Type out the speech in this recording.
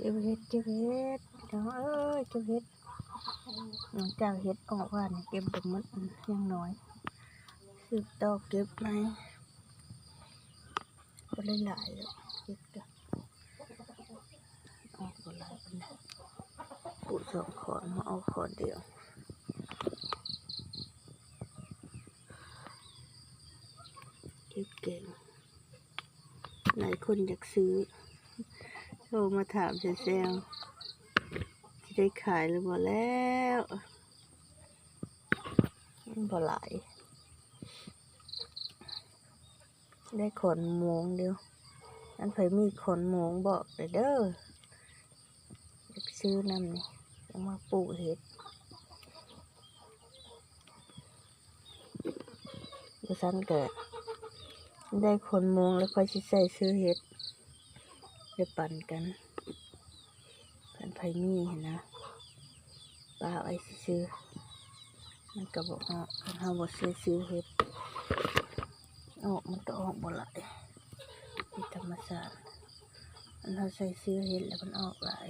ເກັບເຫັດ ເກັບເຫັດ ພີ່ນ້ອງເອີຍ ເກັບເຫັດ. ຫຼັງຈາກເຫັດອອກວານນີ້ ເກັບໄດ້ໝົດ ຍັງໜ້ອຍ ສືບຕໍ່ເກັບໃໝ່. ບໍ່ໄດ້ຫຼາຍດອກ ເຫັດກະອອກບໍ່ຫຼາຍປານໃດ. ປູກສອງຂອນ ມາອອກຂອນດຽວ. ເຮັດແກງ ຫຼາຍຄົນຢາກຊື້ ໂທມາຖາມແຊວໆ ຊິໄດ້ຂາຍຫຼືບໍ່ແລ້ວ ມັນບໍ່ຫຼາຍ. ໄດ້ຂອນໂມງດຽວ ຄັນໃຜມີຂອນໂມງບອກແດ່ເດີ ຢາກຊື້ນຳນີ້ ຈັ່ງມາປູກເຫັດ. ບໍ່ຊັ້ນກະໄດ້ຂອນໂມງແລ້ວ ຂ້ອຍຊິໃສ່ຊື້ເຫັດ ໄດ້ປັນກັນ. ຄັນໃຜມີຫັ້ນນະ ປະໄວ້ຊື່ໆ ມັນກະບໍ່ອອກ. ຄັນເຮົາບໍ່ຊື້ ຊື້ເຫັດອອກ ມັນກະອອກບໍ່ຫຼາຍ ເປັນທຳມະຊາດ. ຄັນເຮົາໃສ່ຊື້ເຫັດແລ້ວ ມັນອອກຫຼາຍ.